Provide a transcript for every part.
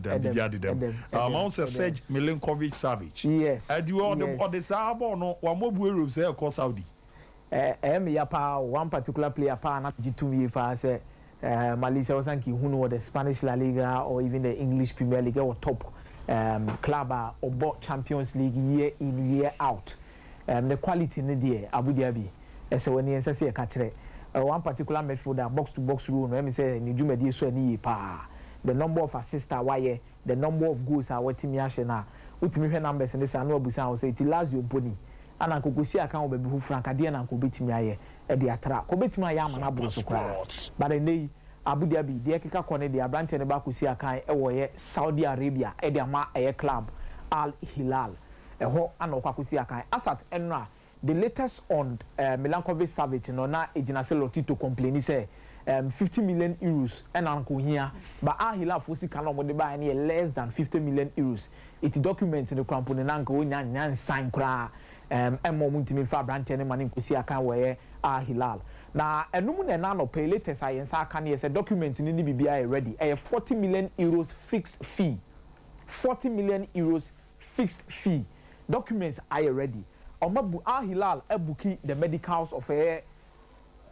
Ɛdɛm, Ɛdɛm, biribi adedam. ɛdɛm, Ah, ɛdɛm, ma wo sɛ ɛdɛm. Serge Milinkovic Savic. Yes, Ɛdi ɔde yes. ɔde saa bɔɔl no wamɔbu Europe sɛ ɛkɔ Saudi. Ɛyɛ me ya paa o, one particular player paa na megye tom yie paa sɛ Mali sɛ ɔsan ka ehu no wɔ the Spanish La Liga or even the English Premier League ɛwɔ top club a ɔbɔ Champions League year in year out. Ne quality no deɛ Abu Dhabi ɛsɛ w'ani ɛnsɛ sɛ yɛka kyerɛ. One particular midfielder box to box role no ɛyɛ me sɛ ne dwumadie sɔ ani yie paa. The number of assists a wayɛ, the number of goals a watumi ahyɛ no a wotumi hwɛ numbers no saa na wabusa ho sɛ eti Lazio mpo ni a na anka ɔkɔsi akan wɔ baabi foforɔ anka deɛn na anka ɔbɛtumi ayɛ de atra? Anka ɔbɛtumi ayɛ ama no aboro so koraa. But ɛnnɛ yi Abu Dhabi deɛ ɛkeka kɔ no deɛ aberanteɛ no ba akɔsi akan wɔ ɛyɛ Saudi Arabia de ama ɛyɛ club Al Hilal. Ɛhɔ na ɔkɔ akɔsi akan. Asat nnora The latest on Milankovic Savic no na egyina sɛ Lotito complaini sɛ 50 million euros na anka ohia but Al Hilal foɔ sika no a wɔde baeɛ no yɛ less than 50 million euros eti document no koraa mpo no na anka wɔnnya nnya nsan koraa ɛmma wɔn ntumi mfa aberanteɛ no mma no nkɔsi akan wɔ ɛyɛ Al Hilal. Na ɛno mu na ɛna anɔpa yi latest a yɛn nsa aka no yɛ sɛ document no ne biribiara yɛ ready, ɛyɛ 40 million euros fixed fee, 40 million euros fixed fee documents ayɛ ready ɔmo abu Al Hilal abuki the medicals of ɛyɛ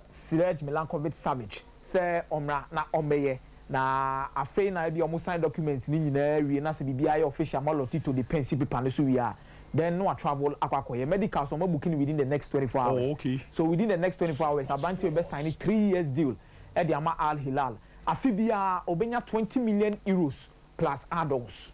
Siraj Milankovic Savic sɛ ɔmmra na ɔmmɛyɛ na afei na ebia ɔmo sign documents no nyinaa wie na sɛ biribiara yɛ official ma Lotito de pen si paper no so wie a then na wa travel akɔ akɔyɛ medicals ɔmo abuki no within the next 24 Oh, hours okay. so within the next 24 hours aberanteɛ wei bɛ sign 3 years deal ɛde ama Al Hilal afe biara ɔbɛnya 20 million euros plus add-ons.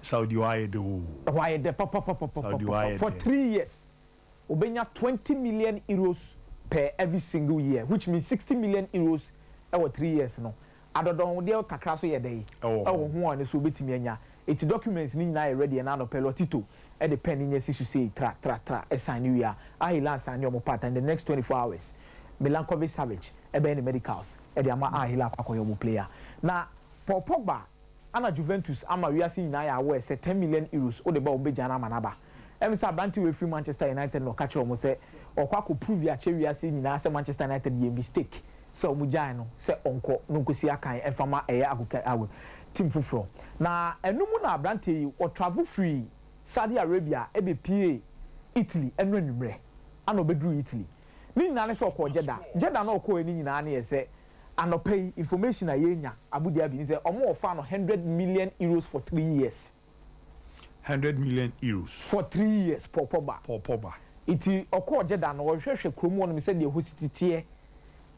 Saudi hɔ ayɛ dɛ o. Ɛhɔ ayɛ dɛ Saudi hɔ papapapapapa ayɛ for dɛ. 3 years obenya €20 million per every single year, which means €60 million ɛwɔ 3 years no. Adɔdɔndeɛ kakra so yɛ dɛ yi Ɛwɔ hɔ. Ɛwɔ ho a ne so obetumi anya. Eti documents ne nyinaa yɛ ready. Ɛna anɔpɛ Lotito ɛde pen ne nya si so sei tra tra tra ɛsan ne wia Al Hilal sign ne ɔmo part and the next 24 hours Milankovic Savic ɛbɛyɛ ne medicals ɛde ama Al Hilal akɔ akɔyɛ ɔmo player. Na Paul Pogba ana Juventus ama wiase nyinaa yɛ aware sɛ €10 million wode ba wɔn bɛgya no ama n'aba. Ɛm sɛ aberante wei firi Manchester United na ɔka kyerɛ wɔn sɛ ɔkɔ akɔ prove akyerɛ wiase nyinaa sɛ Manchester United yɛ mistake sɛ wɔn gyae no sɛ ɔnkɔ no nkosi akan ɛmfa ma ɛyɛ agoka ago team foforɔ. Na ɛno mu na aberante yi ɔtravel firi Saudi Arabia ɛbɛpie Italy ɛno anwummerɛ ana ɔbɛduru Italy. Ne nyinaa ne sɛ ɔkɔɔ Jeddah. Jeddah na ɔkɔɔ ne nyinaa ne yɛ sɛ anɔpa yi information a yɛnya Abu Dhabi ni sɛ ɔmo ɔfa no €100 million for 3 years. €100 million. For 3 years, Paul Pogba. Paul Pogba. Nti ɔkɔɔ Jeddah no ɔhwehwɛ kurom hɔ nom sɛdeɛ ɛhɔ si teteɛ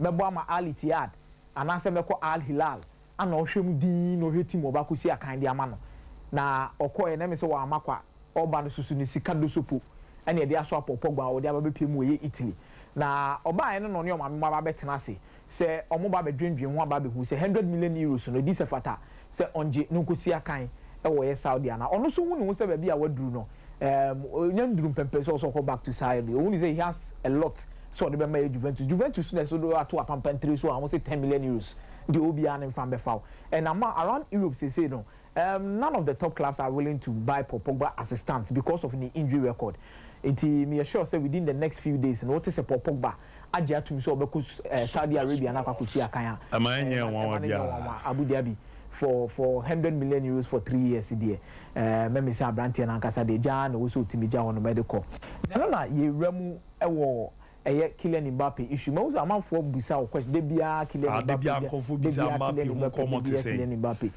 mɛbɔ ama Al Ittihad anaasɛ mɛkɔ Al Hilal ana ɔhwɛ mu din na ɔhwɛ team ɔba akɔsi akan de ama no. Na ɔkɔɛ na ɛmi sɛ wɔama kwa ɔba no soso ne sika dosopo ɛna ɛde aso apɔ Pogba a ɔde aba bɛpie mu wɔ ɛyɛ Italy. Na ɔbaeɛ no na ɔne ɔmaame mu aba abɛtena ase sɛ ɔmo ba abɛdwendwen ho aba abɛhu sɛ €100 million no edi sɛ fata sɛ ɔngye no nkosi akan ɛwɔ ɛyɛ Saudi ana ɔno nso hu ne ho sɛ baabi a waduru no onya nduru mpɛmpɛ sɛ ɔsɛ ɔkɔ back to Saudi. Ohun sɛ he has a lot sɛ ɔde bɛma yɛ Juventus. Juventus na ɛso do ato apampantire so a wɔn sɛ €10 million deɛ obiara ne nfa mbɛfa wo. And ama around Europe sese no none of the top clubs are willing to buy Paul Pogba as it stands because of the injury record. Nti me sure sɛ within the next few days no wote sɛ Paul Pogba agye atum sɛ ɔbɛkɔ Saudi Arabia na akɔ akɔsi akan a Ɛma ɛnyɛ nwanwa ɛma no nyɛ biara. Nwanwa. Abu Dhabi for €100 million for 3 years deɛ mɛmi sɛ aberanteɛ no ankasa deɛ gyaa na wɔsɛ otimi gya hɔ nom ɛde kɔ. Ɛno na yɛwura mu ɛwɔ ɛyɛ Kylian Mbappe issue. Mɛ wusu amanfoɔ bisa o question de biara Kylian Ah, de Mbappe biara nkɔfo bisa de biara Mbappe Kylian ho Mbappe nkɔmmɔ de te biara sɛn. Kylian Mbappe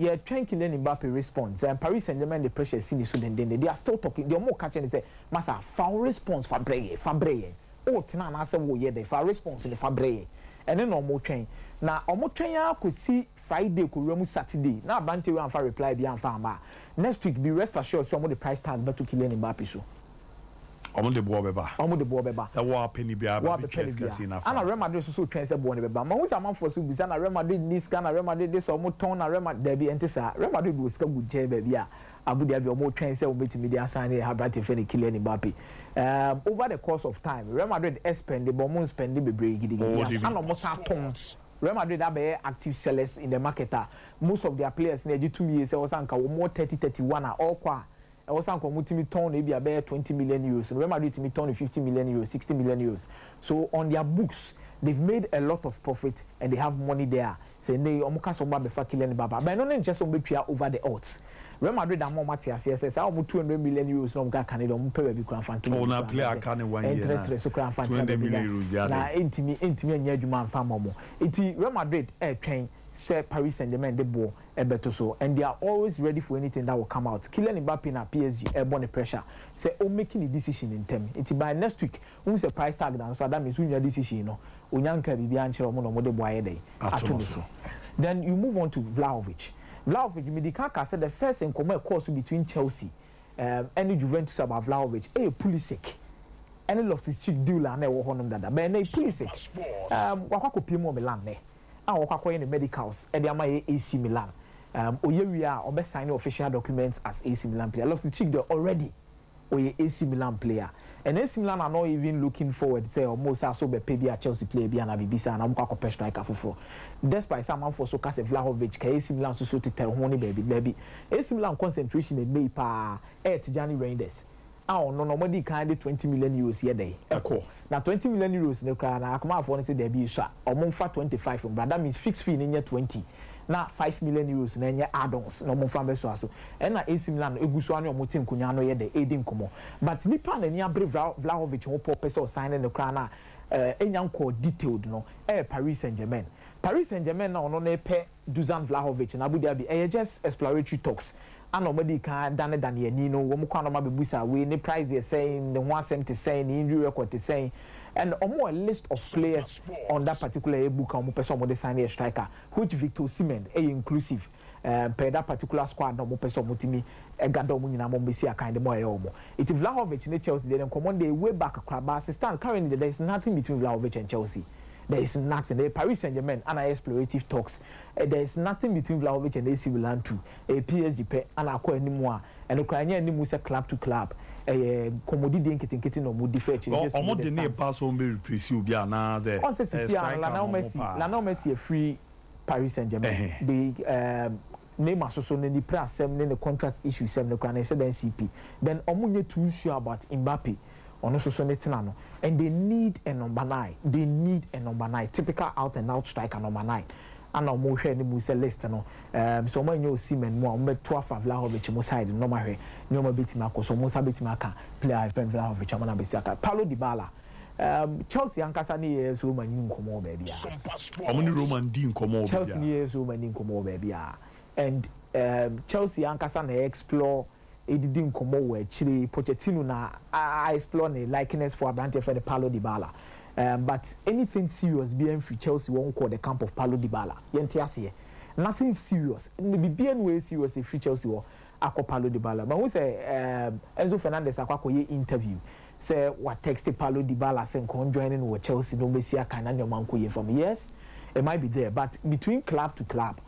yɛtwɛn Kylian Mbappe response. Paris Saint-Germain de pressure si ne so dendenden. They are still talking. Deɛ ɔmo ka kyerɛ ne sɛ masa fa wo response fa brɛ yɛ, fa brɛ yɛn o tena anaasɛ wo yɛ dɛ fa response ne fa brɛ yɛn. Ɛne na ɔmo twɛn na ɔmo twɛn ara kɔsi Friday kɔwura mu Saturday na aberante wei amfa reply bi amfa amma a, next week be rest assured sɛ ɔmo de price tag bɛto Kylian Mbappe so. Ɔmo de boɔ bɛba. Ɔmo de boɔ bɛba. Ɛwɔ apɛ biara wɔ ba abɛpɛ bɛtwa ne sika bia sei nafa. Ana Real Madrid soso twɛn sɛ boɔ ne bɛba. Ma hu sɛ amanfoɔ so bisa na Real Madrid ni sika na Real Madrid de sɛ ɔmo tɔn na Real Madrid dabi ɛnte saa. Real Madrid wɔ sika gu nkyɛn baabi a Abu Dhabi ɔmo twɛn sɛ ɔmo bɛtumi de asan ne aberante fɛ ne Kylian Mbappe. Over the course of time Real Madrid spend bɔ ɔmo nspend bebree gidigidi. Oh, David. Ana ɔmo san tɔn. Real Madrid abɛyɛ active sellers in the market a most of their players na ɛgye tum yie sɛ ɔsan ka wɔn wɔ 30, 31 a ɔrekɔ a ɛwɔ san ka wɔn tumi tɔn no ebi abɛyɛ €20 million no, Real Madrid tumi tɔn no €50 million, €60 million. So on their books They've made a lot of profit and they have money there a sɛ nnɛ yi wɔn ka sɛ wɔn ba bɛfa Kylian Mbappe a, but ɛno no nkyɛ sɛ wɔn bɛtua over the odds. Real Madrid ama wɔn ate aseɛ sɛ saa wɔn 200 million euros na wɔn kaka no deɛ wɔn pɛ baabi koraa mfa nto Oh baabi na koraa player aka ne one year na ɛntrɛtrɛ so koraa mfa ntra 200 baabi million na euros deɛ na adɛn. ɛntumi ɛntumi ɛnyɛ adwuma mfa mma wɔn. Nti Real Madrid ɛretwɛn sɛ Paris Saint-Germain de boɔ ɛbɛto so and they are always ready for anything that will come out. Kylian Mbappe na PSG ɛrebɔ ne pressure sɛ ɔmmake ne decision ntɛm nti by next week Wohu sɛ price tag da no so a, that means wonnya decision no, onya nkaa biribiara nkyerɛ wɔn na wɔde bo ayɛ dɛn? Ato Ato no no so. so. Then you move on to Vlahovic. Vlahovic, medi kan kaa sɛ the first nkɔmmɔ a ɛkɔɔ so between Chelsea um, ɛne Juventus about Vlahovic ɛyɛ Pulisic ɛne Loftus-Cheek deal a na ɛwɔ hɔnom dada. But ɛnnɛ yi Pulisic um, wakɔ akɔpie mu wɔ Milan nnɛ a wɔkɔ akɔyɛ ne medicals ɛde ama yɛ AC Milan. Um, ɔyɛ wie a ɔbɛ sign official documents as AC Milan player. Loftus-Cheek deɛ already ɔyɛ AC Milan player and AC Milan are not even looking forward sɛ ɔmo sa so bɛpɛ bi a Chelsea player bi anaa biribi saa na ɔmo kɔ akɔpɛ striker foforɔ despite sɛ amanfoɔ so ka sɛ Vlahovic ka AC Milan soso tetɛ ho ne baabi baabi. AC Milan concentration ɛnnɛ yi paa ɛyɛ Tijani Reijnders a ɔno no ɔmo adi kan de €20 million yɛ dɛn ɛkɔ na €20 million no koraa na akomafoɔ no sɛ daabi esua ɔmo nfa 25 mbra. That means fixed fee no nyɛ 20 na €5 million na ɛnyɛ add-ons na ɔmo nfa mbɛsoa so. Ɛna AC Milan egu so a ne ɔmo te nkonnwa ano yɛ dɛ edi nkɔmɔ, but nipa a n'ani abere Vlahovic ho pɔ pɛ sɛ ɔsan ne no koraa na enya nkɔɔ detailed no ɛyɛ Paris Saint-Germain. Paris Saint-Germain na ɔno ne pɛ Dusan Vlahovic na Abu Dhabi ɛyɛ just exploratory talks ana ɔmo adi kan danedane ani no wɔn kɔ anoma bɛbusa wei ne price yɛ sɛn, ne ho asɛm te sɛn, ne injury record te sɛn, and ɔmo wɔ a list of players on that particular book a ɔmo pɛ sɛ ɔmo de sign yɛ striker, which Victor Osimhen ɛyɛ inclusive per that particular squad na ɔmo pɛ sɛ ɔmo tumi ɛgada ɔmo nyinaa ma ɔmo bɛsi akan de mo ɛyɛ ɔmo. Eti Vlahovic ne Chelsea deɛ, nkɔmɔ de way back koraa, but as it stand currently, there is nothing between Vlahovic and Chelsea. There is nothing. The Paris Saint-Germain and explorative talks. There is nothing between Vlahovic and AC Milan too. PSG pɛ ana akɔ anim a ɛno koraa ɛnyɛ anim sɛ club to club, ɛyɛ nkɔmmɔdidie nketenkete na ɔmo di fɛ akyire. Ɔmo de ne ba so ɔmo bɛ replace obi anaasɛ ɔn sɛ sisi a striker Lionel na ɔmo Messi paa. Lionel Messi efiri Paris Saint-Germain de Neymar soso ne ne pra asɛm ne ne contract issue sɛm ne koraa na ɛhyɛ dan CP, then ɔmo nyɛ too sure about Mbappe, ɔno soso ne tena no, and they need a number 9. They need a number 9, typical out and out striker number 9 ana ɔmo hwɛ ne mu sɛ list no sɛ ɔmo anya Osimhen mu a, ɔmo bɛto afa Vlahovic mu side no na ɔmo ahwɛ nneɛma bɛtumi akɔ so, ɔmo nsa bɛtumi aka player a yɛfrɛ no Vlahovic ama no abɛsi aka. Paulo Dybala, Chelsea ankasa ne yɛ Roma ni nkɔmɔ wɔ baabi a Ɔmo ne Roman di nkɔmɔ wɔ Chelsea baabi ne yɛ Roma ni nkɔmɔ wɔ baabi a and Chelsea ankasa na explore edidi nkɔmɔ wɔ akyire. Pochettino na a explore ne likeness for aberanteɛ fɛ no Paulo Dybala, but anything serious bi ɛnfiri Chelsea wɔn kɔ the camp of Paulo Dybala. Yɛn te aseɛ, nothing serious ne biribi enu ɛyɛ serious efiri Chelsea hɔ akɔ Paulo Dybala. Mahu sɛ Enzo Fernandez akɔ akɔyɛ interview sɛ wa text Paulo Dybala sɛ nkɔn join no wɔ Chelsea na ɔbɛsi akan na nneɛma nkɔ yie fam. Yes, it might be there, but between club to club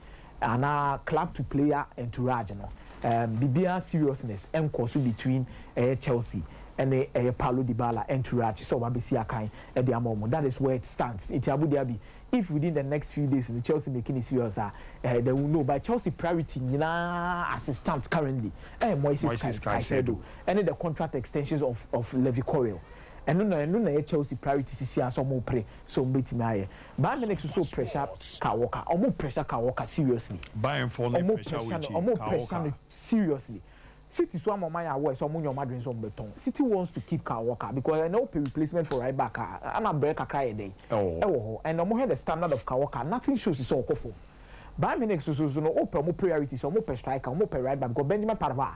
anaa club to player entourage no, biribiara seriousness nkɔ so between ɛyɛ Chelsea ɛne ɛyɛ Paulo Dybala entourage sɛ ɔba bɛsi akan ɛde ama wɔn. That is where it stands. Nti Abu Dhabi, if within the next few days no Chelsea making it serious ah, they will know. But Chelsea priority nyinaa as it stands currently ɛyɛ Moises Moises Caicedo Caicedo ɛne the contract extensions of Levi Colwill. Ɛno na ɛyɛ Chelsea priority sisi a sɛ ɔmo pere sɛ ɔmo bɛtumi ayɛ. Bayern Munich soso pressure Kyle Walker, ɔmo pressure Kyle Walker seriously. Bayern fɔ ne ɔmo pressure pressure wɔ no akyi ɔmo Kyle pressure no Walker. Seriously. City so ama ɔmo ayɛ awɔ sɛ ɔmo nyɛ ɔmo adwene sɛ ɔmo bɛtɔn. City wants to keep Kyle Walker because ɛna ɔpɛ replacement for right back a ana brɛ kakra yɛ dɛ ɛwɔ ɛwɔ hɔ, and ɔmo hwɛ the standard of Kyle Walker, nothing shows sɛ ɔkɔ fam. Bayern Munich soso so no ɔpɛ ɔmo priority sɛ ɔmo pɛ striker, ɔmo pɛ right back because Benjamin Pavard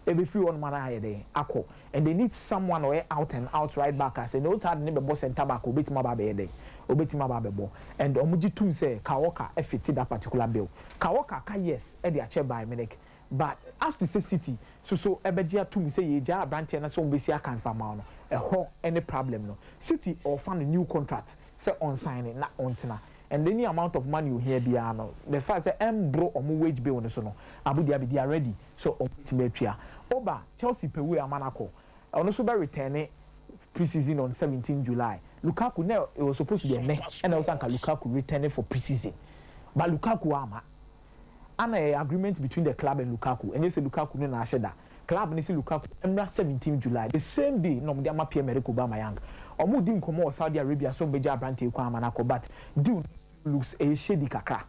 ebefiri hɔ nom ana ayɛ dɛ akɔ, and they need someone ɔyɛ out and out right back a sɛ ne ota de ne bɛbɔ centre back, obetumi aba abɛyɛ dɛ obetumi aba abɛbɔ, and ɔmo gye tum sɛ Kyle Walker ɛfiti that particular bill. Kyle Walker ka yes ɛde akyɛ Bayern Munich, but as to say City soso ɛbɛgye atum sɛ yɛgya aberanteɛ no sɛ ɔmo bɛsi aka nfama no, ɛhɔ ɛne problem no. City ɔfa no new contract sɛ ɔnsign ne na ɔntena, and any amount of money ohia biara no, the fact sɛ ɛmboro ɔmo wage bill no so no, Abu Dhabi, they are ready so ɔmo betumi atua. Oba Chelsea pɛ wei ama no akɔ, ɔno nso bɛ return pre-season on 17 July. Lukaku na it was supposed to be ɛnɛ ɛna ɔsan ka Lukaku returning for pre-season, but Lukaku ama ana ɛyɛ agreement between the club and Lukaku. Ɛnyɛ sɛ Lukaku no na ahyɛ da. Club ne sɛ Lukaku mmra 17 July, the same day na ɔmo de ama Pierre Emerick Aubameyang. Ɔmo di nkɔmɔ wɔ Saudi Arabia sɛ ɔmo bɛgya aberanteɛ yi kwan ama no akɔ, but deal no still looks ɛyɛ shady kakra.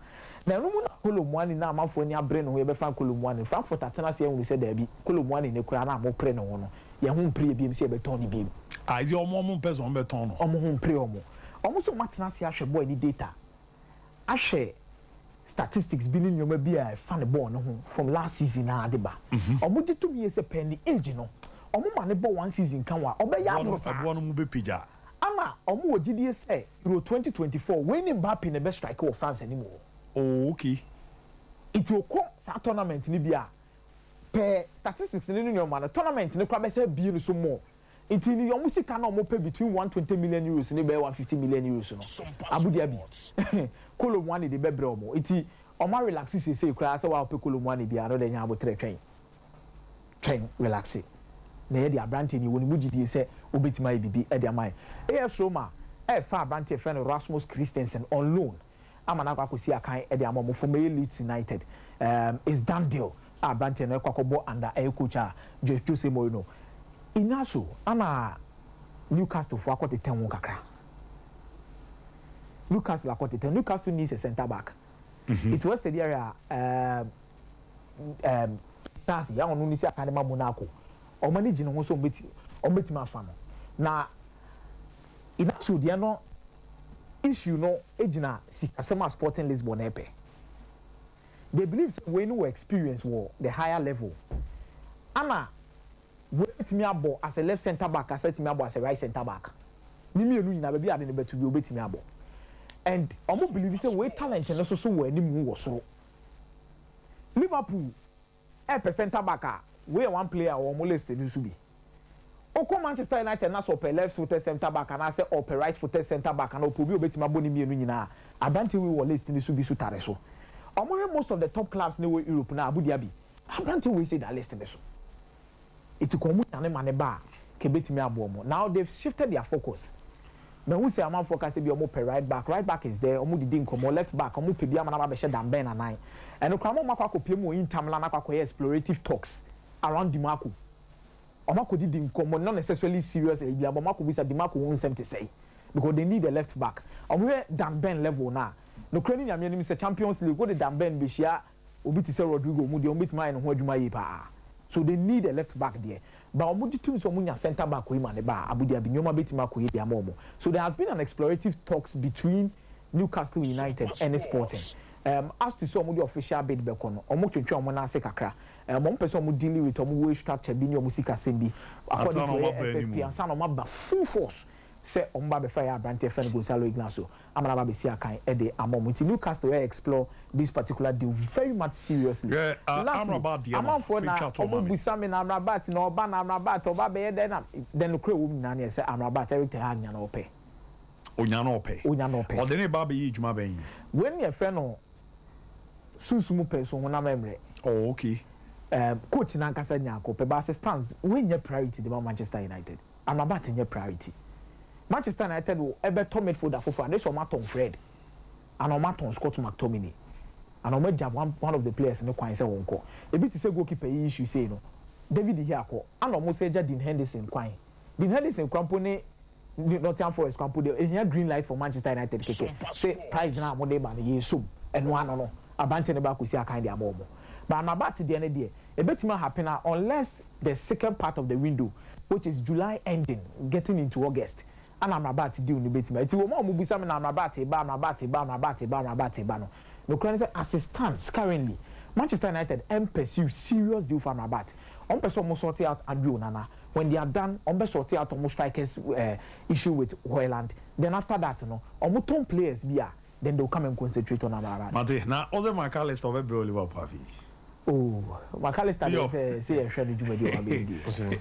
Na ɛno mu na Kolo Muani na amanfoɔ ani abere ne ho, yɛbɛfa Kolo Muani. Frankfurt atena ase ahunu sɛ daabi, Kolo Muani no koraa no a mopere ne ho no, yɛn ho mpere yɛn biom sɛ yɛbɛtɔn no biom. Ah, ɛsɛ ɔmo ɔmo mpɛ sɛ ɔmo bɛtɔn no. Ɔmo ho mpere ɔmo. Ɔmo nso ɔmo atena ase ahwɛ boy no data, ahwɛ statistics bi ne nneɛma bi a ɛfa ne bɔɔl no ho from last season ara de ba. Ɔmo gye tom yie sɛ pɛn ne age no, ɔmo ma no bɔ one season ka ho a, ɔbɛyɛ aboro saa. Ɛboɔ no mu bɛpagya. Ana ɔmo wɔ gyidie sɛ Euro 2024 wei ne Mbappe na ɛbɛ strike wɔ France anim hɔ. Oh okay. Nti ɔkɔ saa tournament no bi a, pɛɛ statistics no ne nneɛma no, tournament no koraa bɛsan abue no so more. Nti ne ɔmo sika no a ɔmo pɛ between €120 million ne bɛyɛ €150 million no, Abu Dhabi, Kolo Muani de bɛbrɛ ɔmo. Nti ɔmo arelaxe seesei koraa sɛ wa ɔpɛ Kolo Muani biara no deɛ nya aboterɛ twɛn. Twɛn, relaxe. Na yɛde aberanteɛ no, yɛwɔ ne mu gyidie sɛ ɔbɛtumi ayɛ biribi de ama yɛn. AS Roma refa aberanteɛ a yɛfrɛ no Rasmus Kristensen on loan ama no akɔ akɔsi akan de ama wɔn from ɛyɛ Leeds United. Um, it's done deal a aberanteɛ no rekɔ akɔbɔ under ɛyɛ coach a Jose Mourinho. Inacio ana Newcastle foɔ akɔtetɛn ho kakra. Newcastle akɔtetɛn. Newcastle needs a centre back. It was steady area um, um, Sase a ɔno ne si akan de ma Monaco. Wɔn ani gye ne ho sɛ wɔbɛtumi wɔbɛtumi afa no. Na Inacio deɛ no issue no gyina sikasɛm a Sporting Lisbon repɛ. They believe sɛ wei no wɔ experience wɔ the higher level. Ana wei bɛtumi abɔ as a left centre back asa atumi abɔ as a right centre back. Ne mmienu nyinaa baabi a ade no bɛto bi obɛtumi abɔ. And wɔn believe sɛ wei talent no soso wɔ anim wɔ soro. Liverpool ɛpɛ centre back a, wei yɛ one player a ɔwɔ wɔn list no so bi. Wokɔ Manchester United na sɛ ɔpɛ left footed centre back anaasɛ ɔpɛ right footed centre back anaa ɔpɛ obi a obetumi abɔ ne mmienu nyinaa a, aberanteɛ wei wɔ list no so bi so tare so. Wɔhwɛ most of the top clubs no ɛwɔ Europe no a, Abu Dhabi, aberanteɛ wei sei da list no so. Eti kɔ ɔmo nya no ma no ba a, nka ebetumi aboa ɔmo. Now they've shifted their focus. Mahu sɛ amanfoɔ ka sɛ bi ɔmo pɛ right back, right back is there, ɔmo didi nkɔmɔ, left back, ɔmo pɛ bi ama no aba abɛhyɛ Dan Burn anan. Ɛno koraa ama ɔmo akɔ akɔpie mu wɔ Inter Milan akɔ akɔyɛ explorative talks around Dimarco. Ɔmo akɔdidi nkɔmɔ, not necessarily serious ɛyi biara, but ɔmo akɔbisa Dimarco ho nsɛm te sɛn because they need a left back. Ɔmo hwɛ Dan Burn level no a, nokorɛ ne Nyame anim sɛ Champions League wode Dan Burn bɛhyia Obi te sɛ Rodrigo ɔmo deɛ ɔmo bɛtumi ayɛ ne ho adwuma yie paa so they need a left back deɛ but ɔmo gye tum sɛ ɔmo nya centre back wei ma ne ba a Abu Dhabi nneɛma bɛtumi akɔ yie de ama ɔmo so there has been an explorative talks between Newcastle United ɛne Sporting um, as to sɛ ɔmo de official bid bɛkɔ no ɔmo twentwɛn ɔmo nan ase kakra um, ɔmo pɛ sɛ ɔmo dealing with ɔmo wage structure bi ne ɔmo sikasɛm bi according Ansa to na ɔmo ɛyɛ aba anim. FFP ansa na ɔmo aba full force sɛ ɔmo ba abɛfa yɛ aberanteɛ fɛ no Gonzalo Ignacio ama no aba abɛsi akan de ama wɔn. Nti Newcastle ɛ explore this particular deal very much seriously. Hwɛ ah, Lastly, Amrabat deɛ no, amanfoɔ fa na twa toɔ ma wɔn me. bisa me na Amrabat na ɔba na Amrabat ɔba abɛyɛ dɛn na then nokorɛ ɛwɔ mu nyinaa ne yɛ sɛ Amrabat Eric ten Hag nya na ɔpɛ. Onya na ɔpɛ. Onya na ɔpɛ. Ɔde ne ba abɛyɛ adwuma bɛn? Wei ne yɛfrɛ no sunsum pɛ so honam ɛmmerɛ. Oh okay. Um, coach no ankasa nya akɔ pɛ but as it stands wei nyɛ priority de ma Manchester United. Amrabat nyɛ priority. Manchester United wɔ ɛbɛtɔ midfielder foforɔ a, gye sɛ wɔatɔn Fred anaa wɔatɔn Scott McTominay anaa wɔagya one one of the players no kwan sɛ wɔnkɔ. Ebi te sɛ goalkeeper yi issue sei no, David De Gea kɔ ana wɔsan agya Dean Henderson kwan. Dean Henderson koraa mpo ne Nottingham Forest koraa mpo deɛ ehia green light for Manchester United kɛkɛ sɛ price no a wɔde reba no yɛresom ɛno ano no aberanteɛ no bɛ akɔsi akan de ama wɔn. But Amrabat deɛ no deɛ ɛbɛtumi ahappen a unless the second part of the window which is July ending getting into August ana Amrabat deal no bɛtumi nti wɔn a wɔbisa me na Amrabat reba Amrabat reba Amrabat reba Amrabat reba no nokorɛ ne sɛ as it stands currently Manchester United ɛn pursue serious deal for Amrabat wɔn pɛ sɛ wɔn sort out Andre Onana when they are done wɔn bɛ sort out wɔn strikers eh, issue with Højlund then after that no wɔn tɔn players bi a then they will come and concentrate on Amrabat. Mate, na ɔsɛ Mac Allister ɔbɛbrɛ wɔ Liverpool afei. Oh, Mac Allister deɛ sɛ sɛ yɛhwɛ no dwumadi a wabɛdi deɛ.